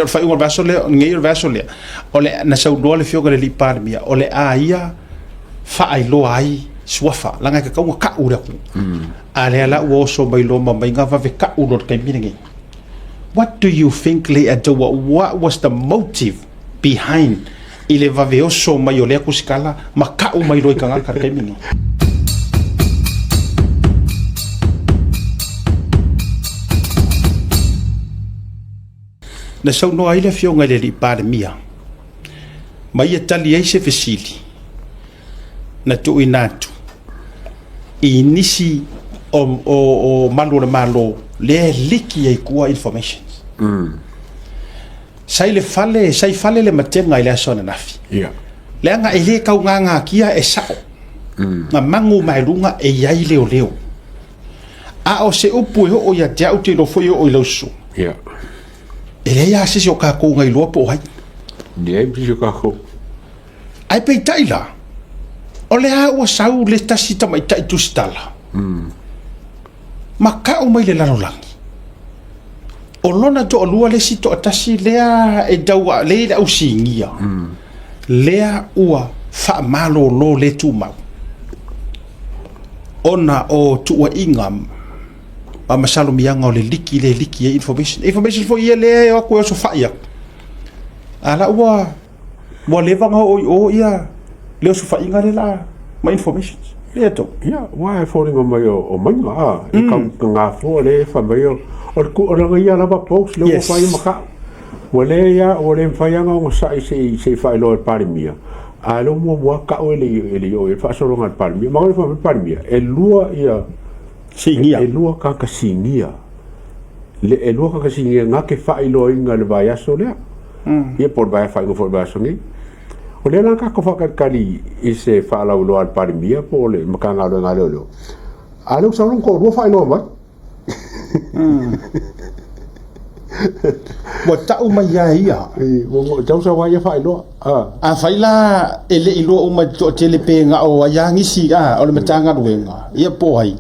O le faaiuga o le vaiaso lea, nei o le vaiaso lea, o le, na saunoa le Afioga i le Alii Palemia, o le a ia faailoa ai suafa, leaga e tatau ona tau i le atunuu. A lea la ua oso mai loa ma aumai vave tau loa i le taimi lenei. What do you think Leiataua, what was the motive behind i le vave oso mai o lea tusitala ma tau mai loa i tagata i le taimi lenei? Na saunoa ai le Afioga i le Alii Palemia ma ia tali ai se fesili na tuuina atu i nisi o malu o le Malo lea e liki ai i tua informations. Sa i le fale, sa i fale le matega i le aso ananafi. Yeah. Leaga e le tau gagatia e sao. Na magu mai luga e i ai leoleo. A o se upu e oo ia te au, te iloa foi e oo i lau susu. Yeah. E leai lava se isi o tatou na iloa po o ai. Leai ma se isi o tatou. Ae peitai la, o lea ua sau le tasi tamaitai tusitala. Ma tau mai le lalolagi. O lona toalua le isi toatasi lea e tau lea i le ausigia. Lea ua faamalolo le tumau. Ona o tuuaiga ma masalomiaga o le liki lea e liki ai information. Information foi ia lea e o atu e osofai atu. A la ua ua leva ona oo i o ia le osofaiga lea la ma information. Lea tau. Ia, ua e foliga mai o maiga, a, e kau gafoa le e fai mai o le ku, o lana ia lava post lea ua fai ma kau. Ua le ia, ua le mafai lava ona onosai se i se i faailoa e le Palemia, a o lea ua muamua kau e le i e le i oo i ai le faasologa a le Palemia. Ma le fai mai le Palemia, e lua ia Sinia. E lua tagata sinia. Le e lua tagata sinia na te faailoaina i le vaiaso lea. Ia po o le faaiuga foi o le vaiaso nei. O lea la tatou faatalitali i se faalauiloa a le Palemia po o le Matagaluega a Leoleo, a o lea ua sau lona toalua faailoa mai. Ua tau mai ia e ia. Ua tau sau lava ia faailoa. Afai la e le i iloa uma e le toatele pe na o ai lava nisi o le Matagaluega, ia po o ai,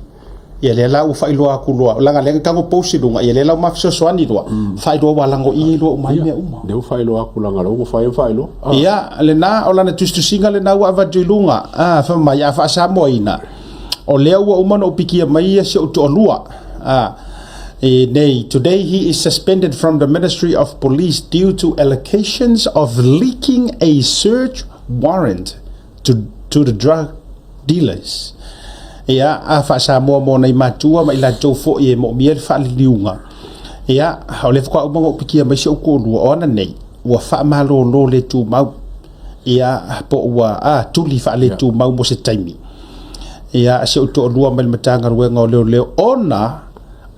ia lea la ua faailoa atu loa, leaga lea na tago post i luga, ia lea la ua ma fesoasoani loa, faailoa ua lagoia loa uma ai mea uma. Lea ua faailoa atu leaga lea ua mafai ona faailoa. Ia, lena, o lana tusitusiga lena ua avatu i luga, fai mai, a faa-Samoaina, o lea ua uma ona ou pikia mai ia si ou toalua, e nei, today he is suspended from the Ministry of Police due to allegations of leaking a search warrant to the drug dealers. Ia, a faa-Samoa mo nai matua ma i latou foi e moomia le faaliliuga. Ia, o lea faatoa uma ona ou pikia mai si ou toalua, o ana nei, ua faamalolo le tumau. Ia, po ua, a, tuli faaletumau mo se taimi. Ia, si ou toalua mai le Matagaluega o Leoleo, ona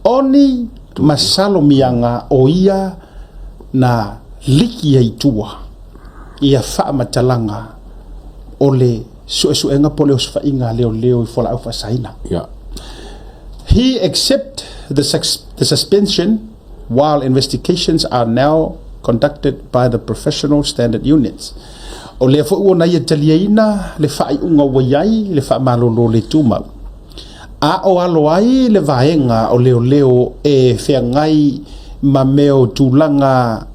o ni masalomiaga o ia na liki ai i tua ia faamatalaga o le suesuega po o le osofaiga a leoleo i fualaau faasaina. Yeah. He accept the, the suspension while investigations are now conducted by the Professional Standard Units. O lea foi ua na ia taliaina le faaiuga ua i ai le faamalolo le tumau. A o alo ai le vaega o leoleo e feagai ma mea o tulaga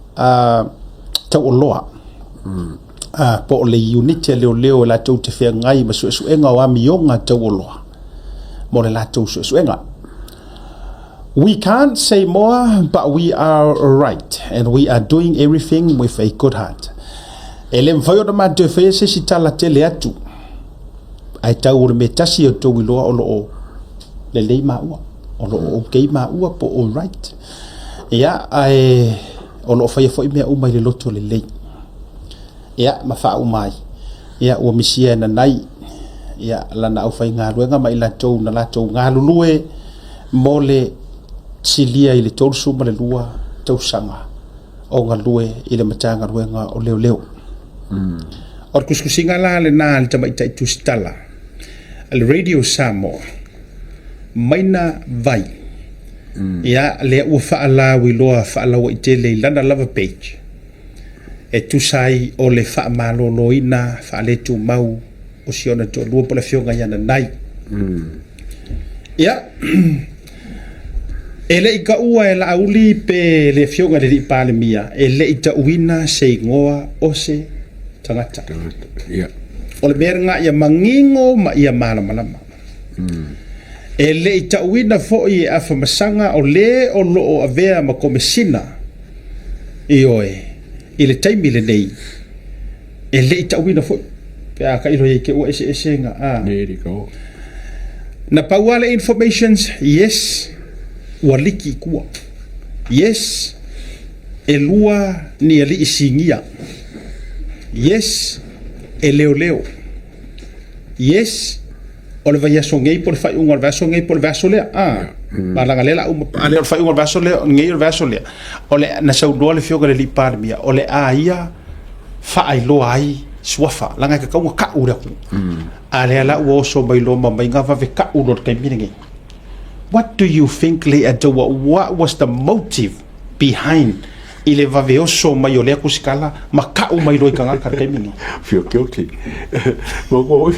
taualoa, po o le iuniti a leoleo e latou te feagai ma suesuega o amioga taualoa mo le latou suesuega. We can't say more, but we are right and we are doing everything with a good heart. E le mafai ona matou e faia se isi tala tele atu, ae tau o le mea tasi e outou iloa o lo o lelei maua, o lo o okay maua po o right. Ia, ae o lo o faia foi mea uma i le loto lelei. Ia, ma faauma ai. Ia, ua misia e nanai ia lana aufaigaluega ma i latou na latou galulue mo le silia i le 32 tausaga o galue i le Matagaluega o Leoleo. O le tusitusiga la lena a le tamaitai tusitala a le Radio Samoa, Maina Vai. Ia, lea ua faalauiloa faalauaitele i lana lava page e tusa ai o le faamaloloina faaletumau o si ona toalua po o le afioga ia Nanai. Ia, E le i taua e Laauli pe le Afioga i le Alii Palemia, e le i tauina se igoa o se tagata. O le mea lena ia manino ma ia malamalama. E le i tauina foi e Afamasaga o le o lo o avea ma Komesina, ioe, i le taimi lenei, e le i tauina foi pe a tailo i ai te ua eseese na a. Na pau lava le informations, yes, ua liki i tua. Yes, e lua ni alii sinia. Yes, e leoleo. Yes, o le vaiaso nei po o le faaiuga o le vaiaso nei po o le vaiaso lea. A, ma leaga lea la uma a lea o le faaiuga o le vaiaso lea, nei o le vaiaso lea. O le na saunoa le afioga i le alii Palemia, o le a ia faailoa ai suafa, leaga e tatau ona tau le atunuu. A lea la ua oso mai loa ma maiga vave tau loa i le taimi lenei. What do you think Leiataua, what was the motive behind i le vave oso mai o lea kusikala ma ka'u mai loa i tagata i le taimi lenei? Feel guilty. Ma ko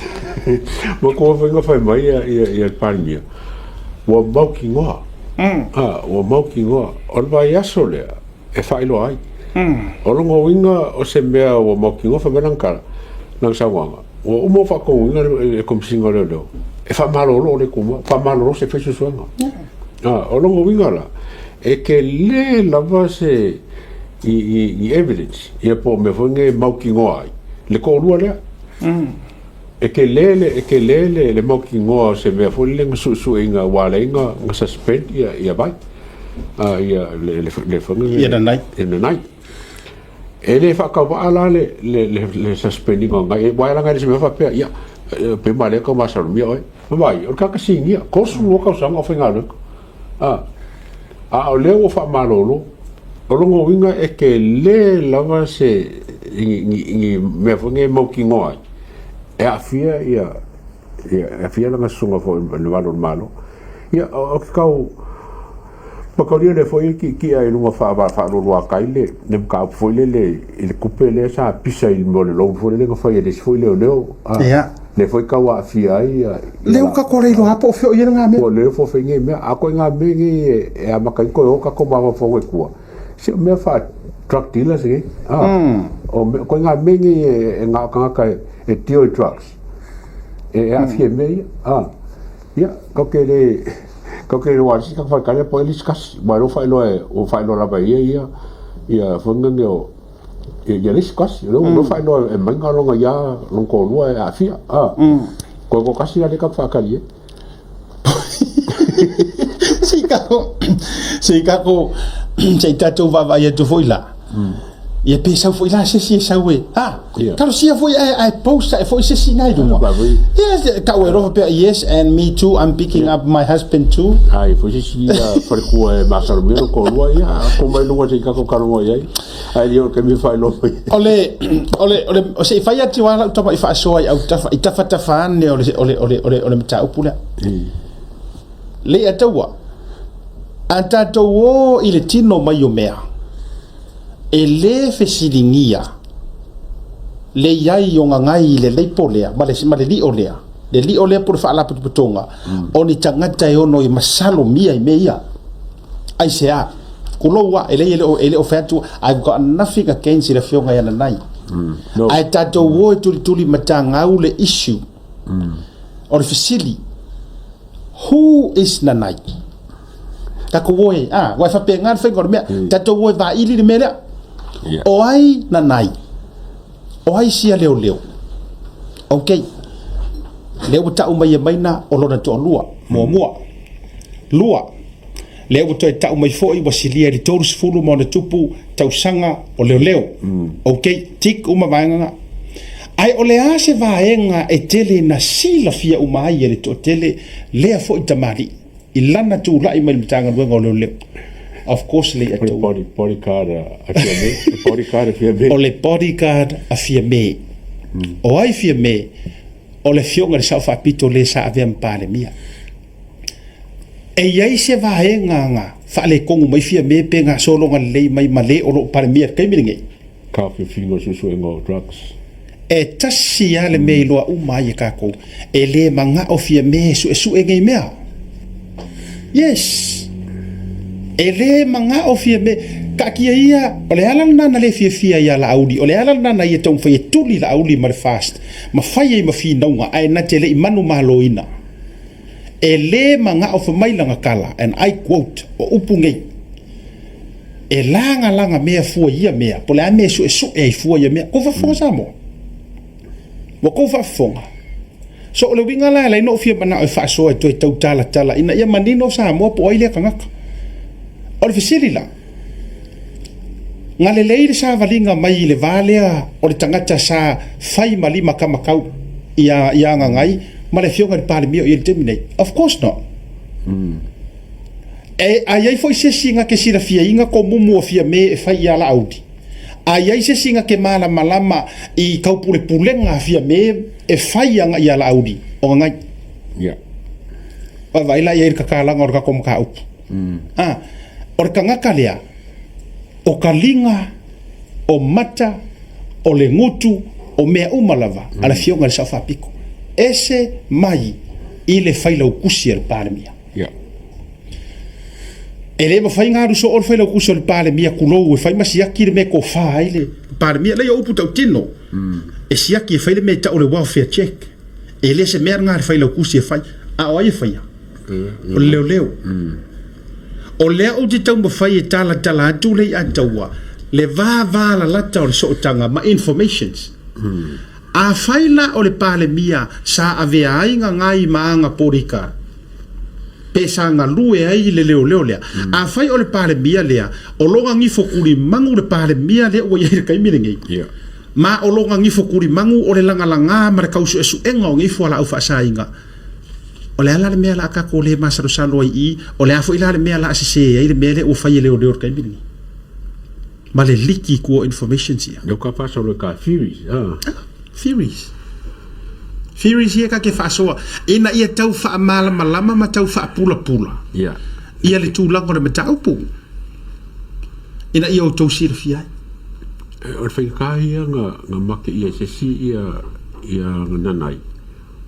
ma ko fai fai mai ia ia ia le Palemia. Ua mautinoa. Ah, ua mautinoa. O le vaiaso lea e faailoa ai. O lona uiga o se mea ua mautinoa fai mai lana tala, lana saunoaga, ua uma ona faatonuina le Komesina o Leoleo e faamalolo le tumau, faamalolo se i fai suesuega. Ah, o lona uiga la, e tele lava se i, i, i evidence, ia po o mea foi nei e mautinoa ai, le toalua lea. E tele le, e tele le, le mautinoa o se mea foi lele na suesueina ua ala ai na, na suspend ia, ia Vai. Ah, ia le, le, le foi Ia Nanai. Ia Nanai. E le faatauvaa la le, le, le, le suspend ina o Nanai. Aua e laga e le se mea faapea, ia, pe ma lea tau masalomia oe. Vai, o le tagata sinia, 32 tausaga o faigaluega. Ah, a o lea ua faamalolo, o lona uiga e tele lava se ni, ni, ni mea foi nei e mautinoa ai, e aafia ia, ia e aafia lana susuga foi i le malu o le Malo. Ia, o ke kau mataulia lea foi e tietie i luga faalualuatai le, le mataupu foi lele i le tupe lea sa pisa i le mea o le loan foi lele na fai e le isi foi leoleo. Ah, Ia. Lea foi tau aafia ai ia, Lea ua tatou le iloa po o fea o i ai lena mea. Ua le fofo i nei mea. A koe ngā mea nei e, e amata ai koe o tatou mafaufau e tua. Se o mea wha drug dealers nei. Ah. O me, koe ngā mea nei e, e ngā tangata e, e deal i drugs. E, e aafia i mea ia. Ah. Ia, kau ke le, kau ke le wā si kaka whaikare po e discuss. Wa ro whaeloa e, o whaeloa lava ia ia, ia whainga o, ia le isi kasi, o lea faailoa e mai ngā longa ia lona toalua e aafia. Ah. Koe ko kasi la le ka whaakari e. Se i kako, se i kako, se i tatou vaavaai atu foi la. Ia pe sau foi la se isi e sau e. Ha, Yeah. talosia foi ae, ae post ae foi se isi na i luga. Ba foi. Yes, tau e rofa pea, yes, and me too, I'm picking up my husband too. Ai, foi se isi ia wharekua e masalomia lona toalua ia, ko mai luga se i kako kaloa i ai. Ai lea o le taimi e faailoa mai. O le, o le, o le, o se i fai atu lava lau tama i faasoa i autafa, i tafatafa ane o le, o le, o le, o le, o le mataupu lea. Leiataua, a tatou o i le tino mai o mea, e lē fesiligia le i ai o gagai i le leipo lea ma le, ma le lio lea, le lio lea po o le faalapotopotoga o ni tagata e ono i masalomia i mea ia. Aisea? Kulou a, e leai e le o, e le o fai atu, I've got nothing against i le afioga ia Nanai. No. Ae tatou o e tulituli matagau le issue. O le fesili, who is Nanai? Tatou o e, a, ua e faapena le faiga o le mea. Tatou o e vaili le mea lea. Yeah. O ai Nanai? O ai sia leoleo? Ok. Lea ua tau mai e Maina o lona toalua, muamua. Lua, lea ua toe tau mai foi ua silia i le 30 ma ona tupu tausaga o leoleo. Ok, tick uma vaega na. Ae o le a se vaega e tele na silafia uma ai e le toatele lea foi tamalii i lana tulai mai le Matagaluega o Leoleo? Of course le O le atou. bodyguard a Fiame. Le bodyguard a Fiame. O le bodyguard a Fiame. O ai Fiame? O le afioga i le Sao Faapito le sa avea ma Palemia. E i ai se vaega na faaletonu mai Fiame pe na sologa lelei mai ma le o lo o Palemia i le taimi lenei? Taofiofiga o suesuega o drugs. E tasi lava le mea e iloa uma ai e tatou, e le manao Fiame e suesue nei mea. Yes! E le magao Fiame, taatia ia, o le ala lena na le fiafia ai ia Laauli, o le ala lena na ia taumafai e tuli Laauli ma le FAST, ma fai ai ma finauga, ae na te le i manumaloina. E le magao fai mai lana tala, and I quote, o upu nei, E lagalaga mea fua i ia mea, po o le a mea e suesue ai fua ia mea. Ua faafofoga Samoa? Ua tou faafofoga? So o le uiga la e ala ai ona ou fia manao e faasoa e toe tau talatala ina ia manino Samoa po o ai lea tagata. O le fesili la, na lelei le savaliga mai i le va lea o le tagata sa fai ma limakamakau ia ia Gagai ma le afioga i le Palemia o i ai i le taimi nei? Of course not. E, a i ai foi se isi na te silafiaina komumu o Fiame e fai ia Laauli? A i ai se isi na te malamalama i taupulepulega a Fiame e fai aga ia Laauli? O Gagai. Yeah. Vaavaai la i ai i le tatalaga o le tatou mataupu. A, o le tagata lea, o taliga, o mata, o le gutu, o mea uma lava a le Afioga i le Sao Faapito, ese mai i le Failautusi a le Palemia. Yeah. E le mafai ona alu soo le Failautusi o le Palemia, tulou, e fai ma siaki le mea e tofa ai le Palemia. Leai, o upu tautino, e siaki e fai le mea e tau o le welfare check. E le se mea lena a le Failautusi e fai. A o ai e faia? O le leoleo. O lea ou te taumafai e talatala atu le iataua, le vavalalata o le sootaga ma informations. Afai la o le Palemia sa avea ai Gagai ma aga polika, pe sa galue ai le leoleo lea, afai o le Palemia lea, o lona gifo tulimagu le Palemia lea ua i ai i le taimi lenei, ma o lona gifo tulimagu o le lagalaga ma le tau suesuega o nei fualaau faasaina, O le a la le mea o le a tatou le masalosalo ai i i? O le a foi la le mea o le a sese ai le mea lea ua fai e leoleo i le taimi lenei? Ma le liki i tua o informations ia. Lea ka faasoa ka theories. Ah. Theories. Theories ia ka ke faasoa ina ia tau faamalamalama ma tau faapulapula. Yeah. Ia le tulaga o le mataupu ina ia outou silafia ai. O le faigata ia nga make ia se si ia ia nanai.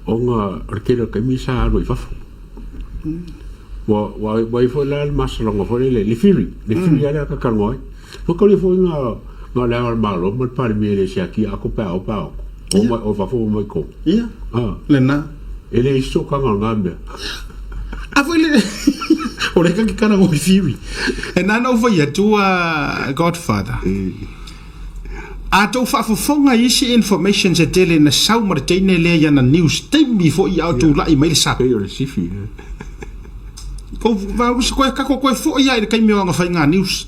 Ona o le tele o taimi sa alu ai i fafo. Ua, ua, ua i ai foi la le masaloga foi lele, le whiri, le whiri lava lea ka talanoa ai. Ua taulia foi nga, nga le Ao o le Malo ma le Palemia e le siakia ako pe a oo pe a oko. O mai, o fafo o mai i totonu. Ia, Ah. lena. E le isi sootaga o lena mea. A foi le, o lea ka ke talanoa i whiri. E na ona ou fai atu a Godfather. A tou faafofoga i isi informations e tele na sau ma le teine lea i ana news taimi foi a o tulai mai le sa. Pei o le sifi. Kou koe kako koe foi a i le taimi o ana faiga news.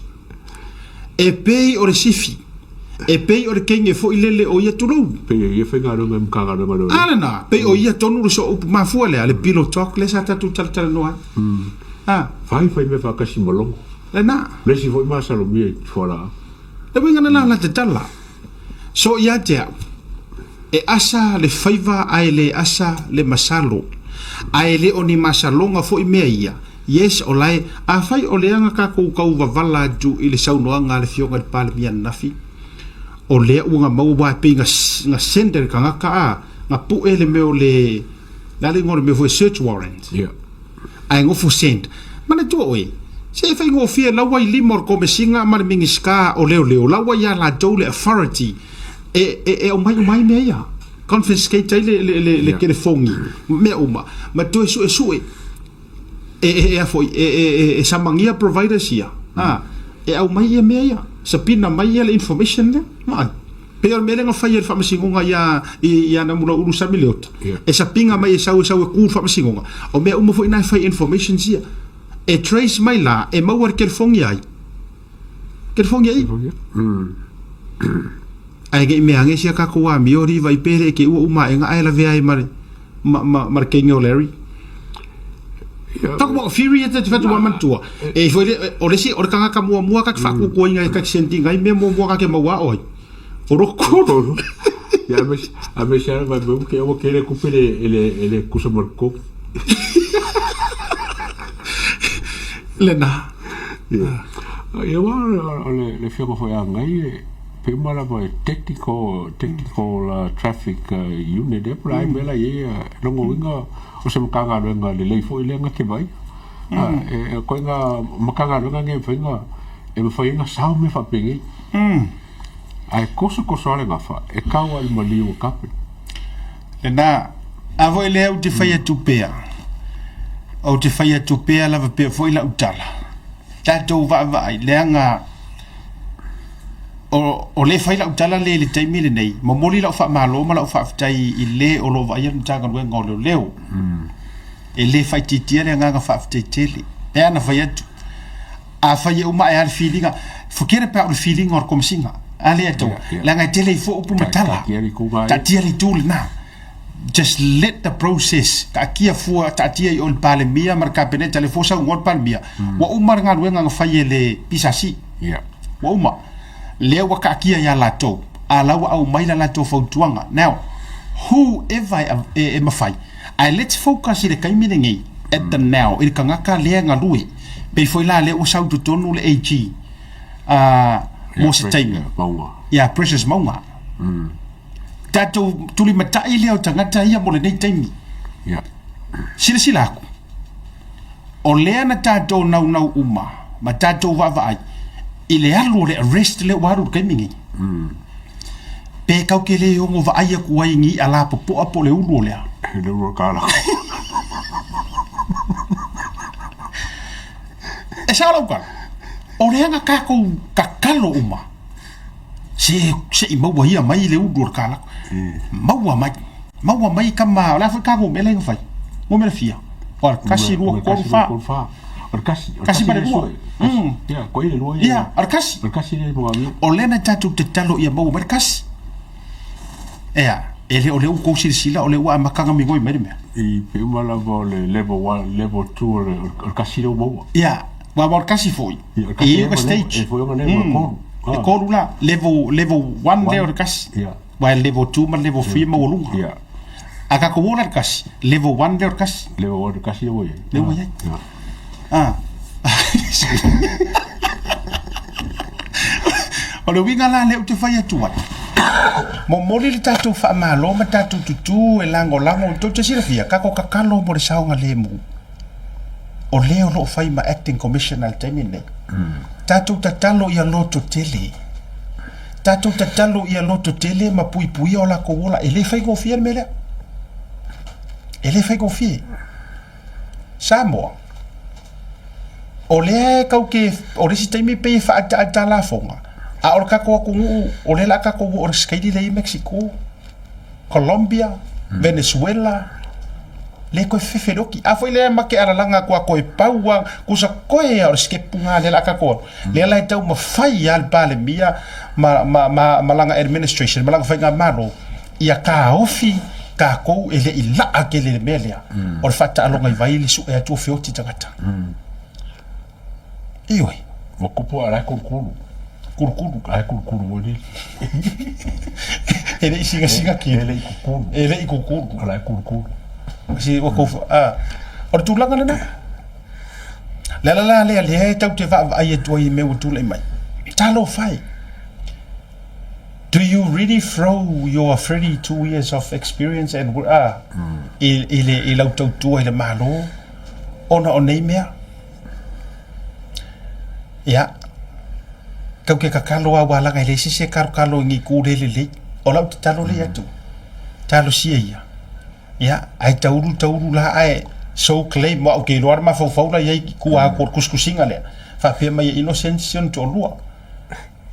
E pei o le sifi. E pei o le teine foi lele o ia tulou. Pei o ia faigaluega i Matagaluega o Leoleo. A lena, pei o ia tonu le sooupu mafua lea, le pillow talk lea sa tatou talatalanoa ai. A. Fai fai mea faatasi ma Logo. Lena. Le isi foi masalomia i fualaau. Le uiga lena o la te tala. So ia te au, e asa le faiva ae le asa le masalo. Ae le o ni masaloga foi mea ia. Yes, o lae, afai o lea na tatou tau vavala atu i le saunoaga a le Afioga i le Palemia ananafi, o lea ua na maua aua e pei na, na send e le tagata a, na pue le mea o le, le a le igoa o le mea foi, search warrant. Yeah. Ae nofo send. Manatua oe, se e faigofie la ua i lima o le Komesina ma le Minisita o Leoleo, la ua ia latou le authority e, e, e aumai uma ai mea ia. Confiscate ai le, le, le, le telefogi, mea uma, ma toe suesue e, e, e, a foi, e, e, e, e samagia providers ia, a, e aumai ia mea ia, sapina mai ia le information lea, vaai. Pei o le mea lea na fai e le Faamasinoga ia ia Namulauulu Sami Leota. E sapiga mai e sau e sau e ku le Faamasinoga. O mea uma foi na e fai informations ia. E trace mai la e maua le kelefogi ai. Kelefogi ai. Ae nei mea ane sia tatou amio riva i pele e ke ua uma aega ae lavea ai ma le ma ma ma le teine o Larry. Talk about fury e te whatu wa manatua. E foi le, o le si, o le tagata muamua ka te whaakukuainga e ka te sendinga ai mea muamua ka te maua oi. O ro kuru. Ya a me a me sa va me ke o ke le kupe le ele ele kusa mar ko. Le na. Ia. Ia wa o le le fioga foi a ngai e pe uma lava e technical technical traffic unit e pula ai mea la ia longo uiga o se Matagaluega lelei foi lea na te vaai. E koe ngā Matagaluega nei e mafai ona, e mafai ai ona sao mea faapenei. Ae kosokoso lava le gafa, e tau lava i le maliu o Kapeni. Lena, a foi lea ou te fai atu pea, ou te fai atu pea lava pea foi lau tala, tatou vaavaai, leaga o, o lea e fai lau tala lea i le taimi lenei, momoli lau faamalo ma lau faafetai i le o lo o vaaia le Matagaluega o Leoleo. E le faaitiitia le agaga faafetai tele. E ana fai atu, afai e uma ae a le filiga, forget about le filiga o le Komesina. A lea e taua, leaga e tele ai fua upu ma tala. Taatia le itu lena. Just let the process, taatia fua, taatia i o i le Palemia ma le Kapeneta, lea foi ua saunoa le Palemia, ua uma le galuega na fai e le PSC. Ua uma. Lea ua taatia ia latou, a la ua aumai la latou fautuaga. Now, whoever e mafai, Ae let's focus i le taimi lenei, at the now, i le tagata lea e galue. Pei foi la lea ua sau i totonu le AG mo se taimi. Ia Precious Mauga. Tatou tulimatai lea o tagata ia mo lenei taimi. Silasila atu, o lea na tatou naunau uma ma tatou vaavaai i le alu o le arrest lea ua alu i le taimi lenei. Pe kau ke le ono vaai aku ai i ni iʻa lapopoa po o le ulu o le a? He le ulu o ka lako. E sao lau tala, o lea na tatou tatalo uma, se se i maua ia mai le ulu o le kalako. Maua mai, maua mai tama, o le a foi ta numera ia na fai? Numera fia? Ua, tasi, lua, tolu, fa. O le kasi, o le kasi ma le lua. Ia, koe le lua ia. Ia, o le kasi. O le kasi lea i Mogamia. O lea na tatou tatalo ia maua mai le kasi. Ea, e le o lea ua tou silasila o lea ua amata ona migoi mai le mea. I pe uma lava o le level 1, level 2 o le, o le kasi lea ua maua. Ia, aua o le kasi foi, Ia, o le kasi e i ai ona stage. E foi ona level e tolu. E tolu la, level, level 1 lea o le kasi. Ia. Aua e level 2 ma le level 3 e maualuga. Ia. A tatou o la i le kasi, level 1 lea o le kasi. Level 1 o le kasi lea ua i ai. Lea ua i ai. Ah. O le uiga la lea ou te fai atu ai, momoli le tatou faamalo ma tatou tutū e lagolago, tou te silafia, tatou tatalo mo le saogalemu o le o lo o fai ma Acting Commissioner i le taimi lenei. Tatou tatalo ia lototele, tatou tatalo ia lototele ma puipuia o latou ola, e le faigofie le mea lea, e le faigofie. Samoa, o lea e tau te, o le isi taimi pei e faaataata lafoga, a o le tatou atunuu, o lea o le a tatou oo i le sikeili lea e i ai Mexico, Colombia, Venezuela, lea e toe fefe le oti. A foi lea ma te alalaga atu a toe pau lava, tusa toe lava o le sikepu lena lea o le a tatou alu, lea la e taumafai lava le Palemia ma, ma, ma, ma lana administration, ma lana faigamalo, ia taofi tatou e le i laa tele i le mea lea o le faataaloga i vai le sue atu o feoti tagata. Ioe. Ua kupu a la e kulukulu. Kulukulu. A e kulukulu foi lele. E le i singasinga ki. E le i kukulu. E le i kukulu. A la e kulukulu. Si ua kou a o le tulaga lena. Le ala la lea lea e tau te vaavaai atu ai i mea ua tulai mai. Talofa e. Do you really throw your 32 years of experience and ah, i, i, le, i lau tautua i le Malo ona o nei mea? Ia, tau ke kakalo a ua laga e leai se isi e kalokalo i ni ku le lelei. O lau tatalo lea ia atu, talosia ia. Ia, ae taulu taulu la ae so claim, aua ou te iloa le mafaufau la i ai i tua atu o le tusitusiga lea, faapea mai e innocent si ona toalua.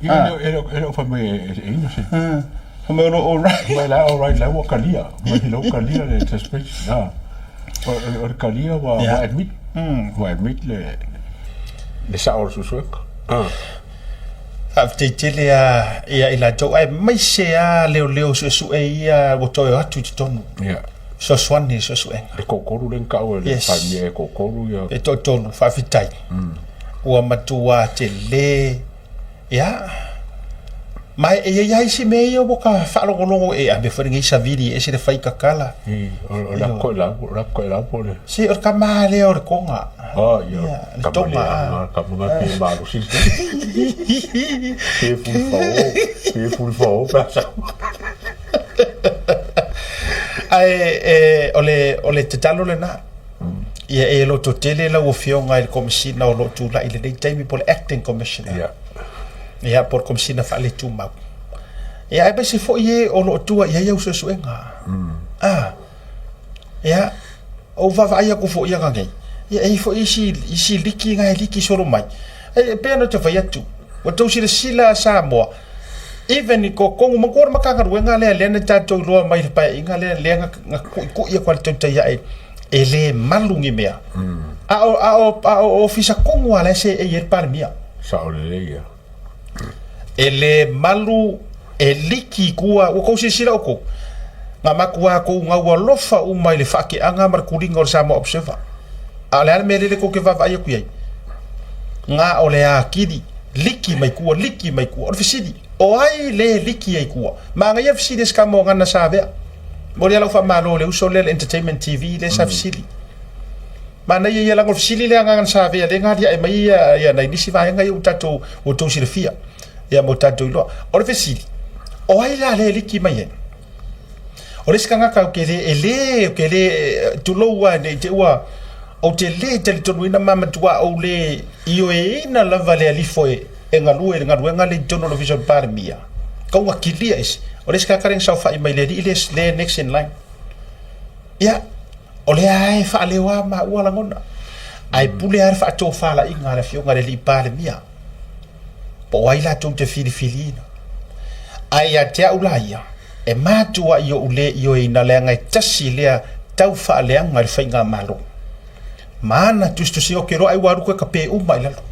Ah. E le o fai mai e innocent. Ah. Fai mai o lo all right. Mai la all right la ua kalia. Mai la ua kalia le suspension. Ah. O le kalia ua ua admit. Ua admit le le sao o le suesuega. Ah. Faafetai tele a ia i latou aemaise a leoleo suesue ia ua toe o atu i totonu. Yeah. Fesoasoani i le suesuega. E toatolu lea na tau e le Palemia e toatolu ia. E toatolu, faafetai. Ua matua tele, ia. Ma e i ai lava isi mea ia ua ta faalogologo e ave foi lenei savili e ese le fai tatala. O le apu koelau, o le apu koelau po o le. Se o le tama lea o le Toga. Ah, ia, le Toga. Tama lea pe malosi. Pe fulifao, pe fulifao pe a sau. Ae o le, o le tatalo lena. Ia e lototele lau Afioga i le Komesina o lo o tulai i lenei taimi po o le Acting Commissioner. Ia. Ia, po o le Komesina Faaletumau. Ia, aemaise foi e o lo o tua i ai au suesuega. Ah, ia, ou vaavaai atu foi ia nei, ia e i ai foi isi, isi liki na e liki solo mai. E, e pei ona ou te fai atu, ua tou silasila Samoa, even i totonu, manatua le Matagaluega lea lea na tatou iloa mai i le Paeaiga lea, lea na, na tuitui atu lava i le tautai ae, e le malu ni mea. A o, a o, a o ofisa tonu lava la e seei ai le Palemia. Sao lelei ia. E le malu, e liki i tua, ua tou silasila outou, na matua tou gaualofa uma i le faateaga ma le tuliga o le Samoa Observer. A o le a le mea lele tou te vaavaai atu i ai? Na o le atili, liki mai tua, liki mai tua. O le fesili, o ai le liki ai tua? Manaia le fesili a si tama o Gana Savea. Momoli lava lau faamalo i le uso lea le Entertainment TV lea sa fesili. Manaia ia leaga o le fesili lea a Gana Savea lea na aliae mai ia, ia nai nisi vaega ia ua tatou ua outou silafia ia ma ua tatou iloa. O le fesili, o ai la lea e liki mai ai? O le isi tagata ou te le, e le, ou te le, tulou lava ne i te i ua, ou te le talitonuina ma matua ou le ioeina lava le alifo e, e galue i le galuega lea i totonu o le Ofisa o le Palemia, tau ina kilia ese. O le isi tagata lea na saofai mai i le alii lea, lea e next in line. Ia, o lea lava e faaleo lava maua lagona, ae pule lava le faatofalaiga a le Afioga i le alii Palemia, po o ai latou te filifiliina. Ae ia te au la ia, e matuai ou le ioeina leaga e tasi lea tau faaleaga i le faigamalo. Ma ana tusitusiga ou te iloa ai ua alu toe kape uma i lalo.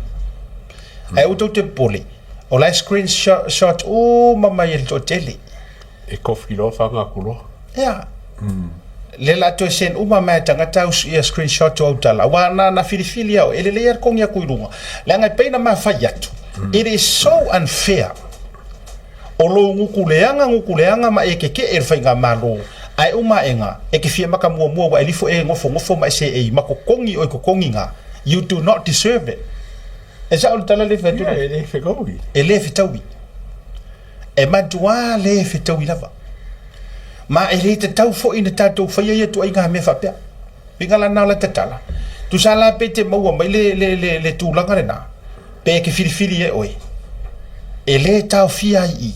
Ae aua tou te popole, o la e screenshot uma mai e le toatele. E kofi loa faga atu loa. Ia. Lea la toe send uma mai e tagata au ia screenshot o au tala. Aua na, na filifili au, e lelei lava le togi atu i luga. Leaga e pei ona ma fai atu, it is so unfair. O lou gutu leaga, gutu leaga ma e keke'e i le faigamalo, ae uma aega, e te fia maka muamua ua e lifo e nofonofo ma e seei ma totogi oe totogi ga, you do not deserve it. E sa'o le tala lea e fai atu nei? E le fetaui. E le fetaui. E matuā le fetaui lava. Ma e le tatau foi ona tatou faia ia ituaiga mea faapea. Uiga la na o la tatala. Tusa la pe te maua mai le, le, le, le tulaga lena, pe e te filifili e oe, e le taofia ai i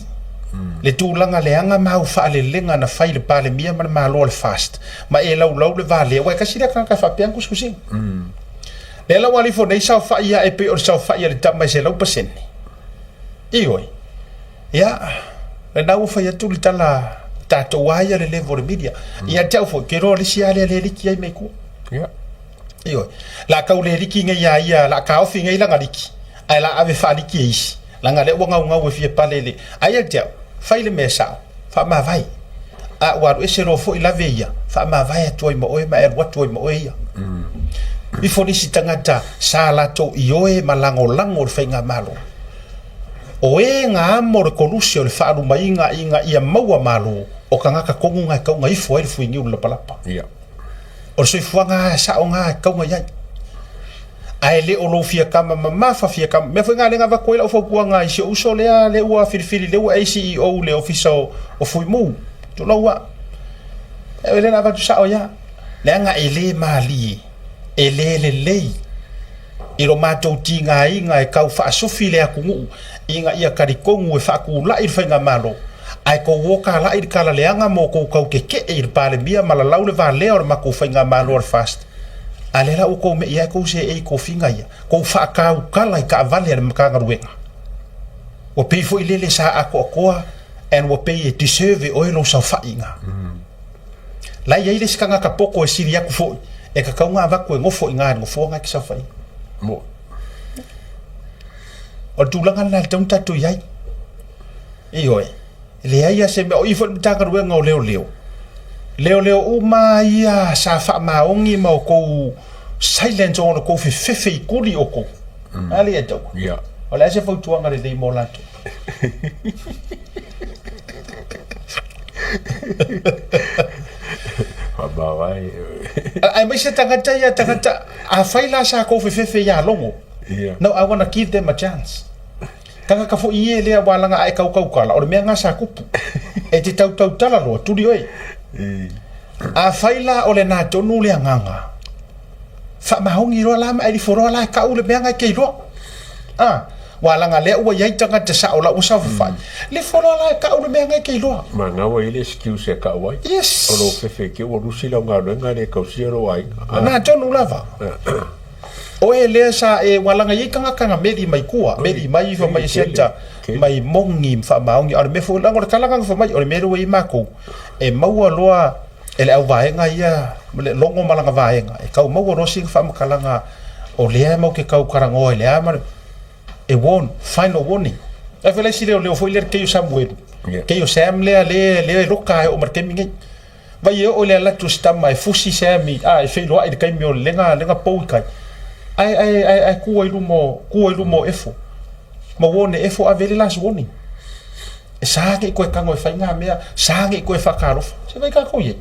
le tulaga leaga ma au faalelega na fai i le Palemia ma le Malo a le FAST, ma e laulau le va lea, aua e tasi lea tagata e faapea ana tusitusiga. Lea la ua alifo nei saofai ia e pei o le saofai a le tama e 100%. Ioe. Ia, lena ua fai atu le tala tatou a ia le level o le media. Ia te au foi, ke iloa o le isi a lea le liki ai mai tua. Ia. Ioe. La tau le liki nei ia ia, la taofi nei lana liki, ae la ave faaliki e isi. Leaga lea ua gaugau e fia pale le, ae ia te au, fai le mea sao, faamavae. A ua alu ese loa foi lave ia, faamavae atu ai ma oe ma e alu atu ai ma oe ia. Ifo nisi tagata sa latou ioe ma lagolago i le faigamalo. O e ga amo le koluse o le faalumaiga ina ia maua malo, o tagata tonu ga e tau na ifo ai le fuiniu le lapalapa. Ia. O le soifuaga a sao ga e tau na i ai. Ae le o lou fia kama mamafa fia kama, mea foi ga lea na avatu ai lau fautuaga i si ou uso lea lea ua filifili lea ua ACEO le ofisa o, o Fuimu. Tulou a. E lea na avatu sao ia. Leaga e le malie, e le lelei i lo matou tigaina e tau faasufi le atunuu ina ia talitonu e faatulai le faigamalo, ae tou o talai le tala leaga mo tou tau tete'e i le Palemia ma lalau le valea o le matou faigamalo a le FAST. A lea la ua tou me'i ae tou seei i tofiga ia, tou faatautala i taavale a le Matagaluega. Ua pei foi lele sa atoatoa and ua pei e deserve e oe lou saofaiga. La e i ai le isi tagata poto e sili atu foi, e tatau ona avatu e nofo i ina i le nofoa lena e te saofai ai. Mo. O le tulaga lena e tatau ona tatou i ai. Ioe, e leai lava se mea, o i foi le Matagaluega o Leoleo, leoleo uma lava ia sa faamaoni ma outou silence ona o le tou fefefe i tuli outou. A lea e taua. Yeah. O le a se fautuaga lelei mo latou? Faamavae. Aemaise tagata ia, tagata, afai la sa kou fefefe ia Logo, Yeah. no, I wanna give them a chance. Tagata foi ie lea ua laga ae kaukau kala, o le mea nga sa kupu. E te tautautala loa, tuli oe. Afai la o lena tonu le agaga, Faamaoni loa la ma ailifo loa la e kau le mea na e ke iloa. A, ua laga lea ua i ai tagata sao la ua saofafai. Lifo loa la e kau le mea na e ke iloa. Ma na ua i ai le excuse e kau ai. Yes. O lou fefe ke ua lusi lau galuega e le tausia lou aiga. A. Na tonu lava. Oe lea sa e ua laga i ai tagata na meli mai tua, meli mai fa mai e siata mai moni ma faamaoni. A o le mea foi leaga o le tala na na fai mai, o le mea lea ua i ai matou, e maua loa e le auvaega ia le logo ma lana vaega e tau maua loa sina faamatalaga o lea e mau te tau talanoa i le a ma le e warn, final warning. Ai foi le isi leoleo foi lea le kei o Samuelu, kei o Sam lea lea lea e loka e oo ma le taimi nei. Vai e oo i le alu atu o si tama e fusi Sam i a e feiloai i le taimi o le lega lega pou i tai. Ae ae ae ae tu ai luma o tu ai luma o Efo. Ma warn e Efo ave le last warning. E sa nei koe tago e fai ngā mea, sa nei koe whakaalofa. Se vai kākou i ai.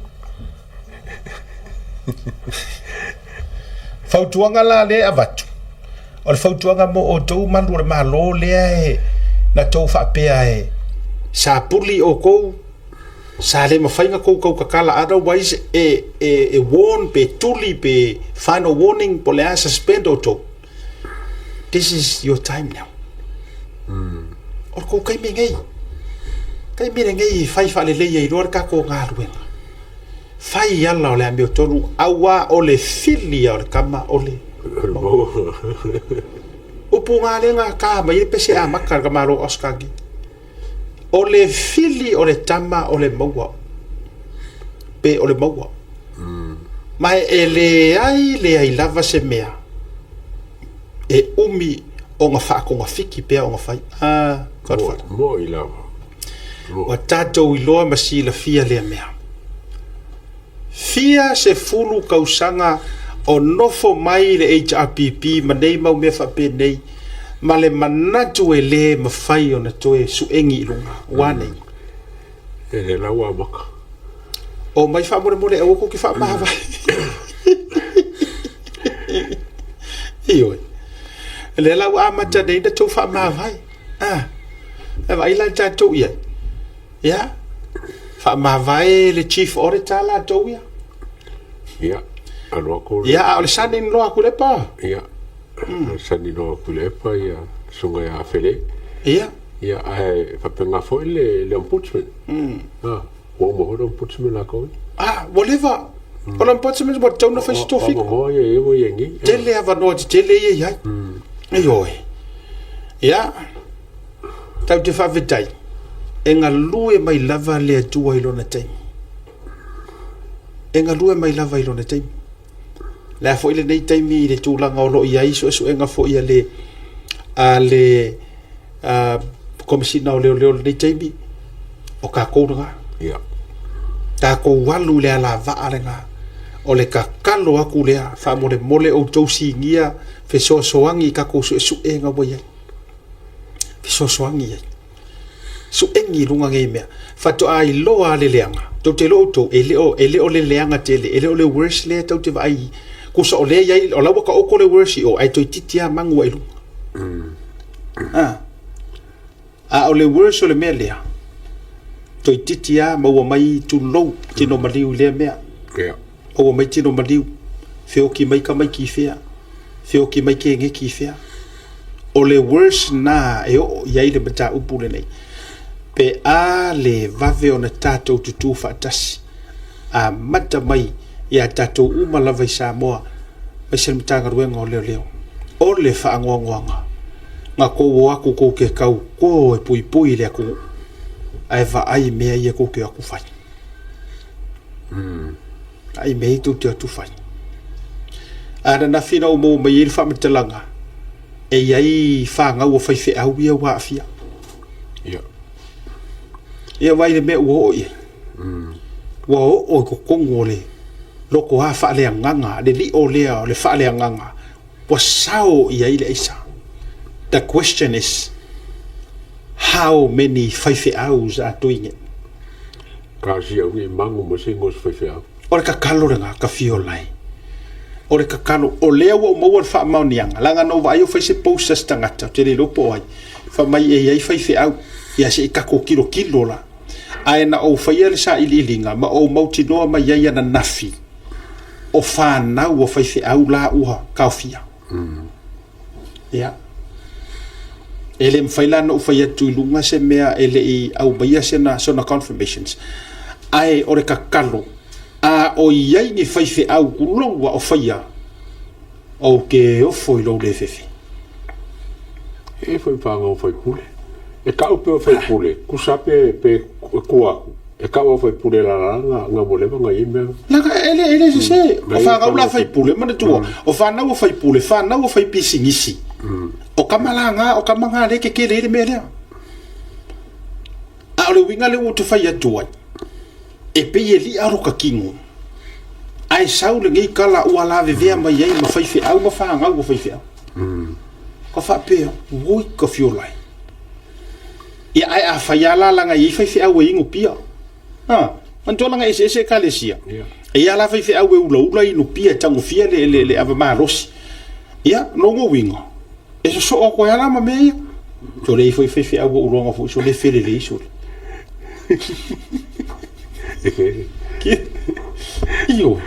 Fautuaga la lea e avatu, o le fautuaga mo outou malu o le Malo lea e na tou faapea e sapuli outou, sa le mafai ona tou tautatala otherwise e, e, e warn pe tuli pe final warning po o le a suspend outou. This is your time now. O le kou taimi nei. Taimi lenei e fai faalelei ai loa le tatou galuega. Fai ala o le amiotonu auā o le fili ia o le tama o le Upu na lea na ta mai ai le pese amata a le tamaloa Oscar nei. O le fili o le tama o le maua pe o le maua. Ma e leai leai lava se mea e umi ona faatogafiti pea ona fai. Ah, Godfather. Moi lava. Ua tatou iloa ma silafia lea mea. Fia sefulu tausaga o nofo mai le HRPP ma nei mau mea faapenei ma le manatu e le mafai ona toe suegi i luga. Ua nei. E le lau amata. O mai faamolemole aua tou te faamavae. Ioe. Lea la ua amata nei na tou faamavae. Ah, e vaai la tatou i ai. Ia, faamavae le Chief Auditor latou ia. Ia, alu atu le... Ia, a o le son-in-law a Tuilaepa. Ia, mm. son-in-law a Tuilaepa, ia, susuga ia Fele. Ia. Ia, ae faapena foi le, le ombudsman. Mm. Ah, ua uma foi le ombudsman latou. Ah, ua leva. Mm. O le ombudsman ua tatau ona fai se tofiga. O avanoa ia e ua ia nei. Tele avanoa tetele ia i ai. Mm. Ioe. Ia, Tatou te faafetai, e galue mai lava le Atua i lona taimi. E galue mai lava i lona taimi. Le a foi lenei taimi i le tulaga o lo o i ai suesuega foi a le a le a, Komesina o Leoleo i lenei taimi, o tatou lena. Yeah. Tatou alu i le alavaa lena. O le tatalo atu lea, faamolemole outou sinia fesoasoani i tatou suesuega ua i ai. Fesoasoani i ai. Suegi i luga nei mea. Faatoa iloa le leaga. Tou te iloa outou, e le o, e le o le leaga tele, e le o le worst lea tou te vaai. Kusa o lea i ai, o la ua taoto le worst i o, ae toeitiiti lava manu ai i luga. A. A o le worst o le mea lea, toeitiiti lava maua mai tulou tino maliu i lea mea. Yeah. Maua mai tino maliu, feoki mai tamaiti i fea, feoki mai keneki i fea. O le worst na e oo i ai le mataupu lenei, pe a le vave ona tatou tutū faatasi, amata mai ia tatou uma lava i Samoa, aemaise le Matagaluega o Leoleo. O le faanoanoaga, na tou o atu tou te tauto e puipui i le atunuu, ae vaai mea ia tou te o atu fai. Ai mea ia tou te o atu fai. A ananafi na ou maua mai ai le faamatalaga, e i ai fanau a faifeau ia ua aafia. Ia. Ia vaai le mea ua oo i ai. Ua oo i totonu o le lotoa faaleagaga, le lio lea o le faaleagaga, ua sao i ai le aisa. The question is, how many faifeaus are doing it? Talosia au nei magu ma se igoa o se faifeau. O le tatalo lena, ka fiola ai. O le tatalo, o lea ua ou maua le faamaoniaga, leaga na ou vaai o fai se post a se tagata, ou te le iloa po o ai, fai mai e i ai faifeau, ia se i tatou tilotilo la. Ae na ou faia le sailiiliga ma ou mautinoa mai ai ananafi, O fanau a faifeau la ua taofia. Ia. E le mafai la ona ou fai atu i luga se mea e le i aumaia sena, sona confirmations. Ae o le tatalo, a o i ai ni faifeau tulou a o faia, ou te ofo i lou le fefe. E foi whangau faipule. E kau pe o faipule, kusa pe, pe kua aku. E kau o faipule la la nga nga ua leva nga i mea. Leaga e le, e le sese. O fanau la faipule, manatua, o fanau a faipule, fanau a faipisinisi. O tama la na, o tama na lea e tetele ai le mea lea. A o le uiga lea ua ou te fai atu ai, e pei e li'a lota tino, ae sau lenei tala ua lavevea mai ai ma faifeau ma fanau a faifeau. Ka faapea, oi ka fiola e. Ia, ae a fai lava la leaga e i ai faifeau e inu pia. Ha, manatua leaga e eseese ekalesia. E i ai lava la faifeau e ulaula inu pia e tagofia le, le, le ava malosi. Ia, lona uiga, e sosoo atu ai lava la ma mea ia. Sole i ai foi faifeau ua ou iloaina foi sole e felelei sole. Ioe.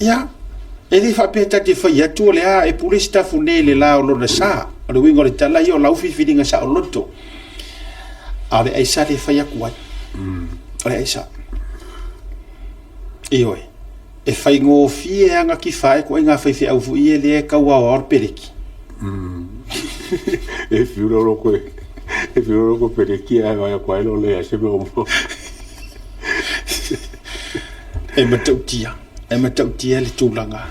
Ia, e le faapea ta te fai atu o le a e pule Sitafune i le la o lona sa. O le uiga o le tala ia o lau filifiliga saoloto. A o le aisa lea e fai atu ai. O le aisa. Ioe. E faigofie lava ona tifa ai ituaiga faifeau foi ia lea e tau aoao le peleki. E fiu lolo koe, e fiu lolo koe peleki ae vai atu ai lo le se mea o E matautia, e matautia le tulaga.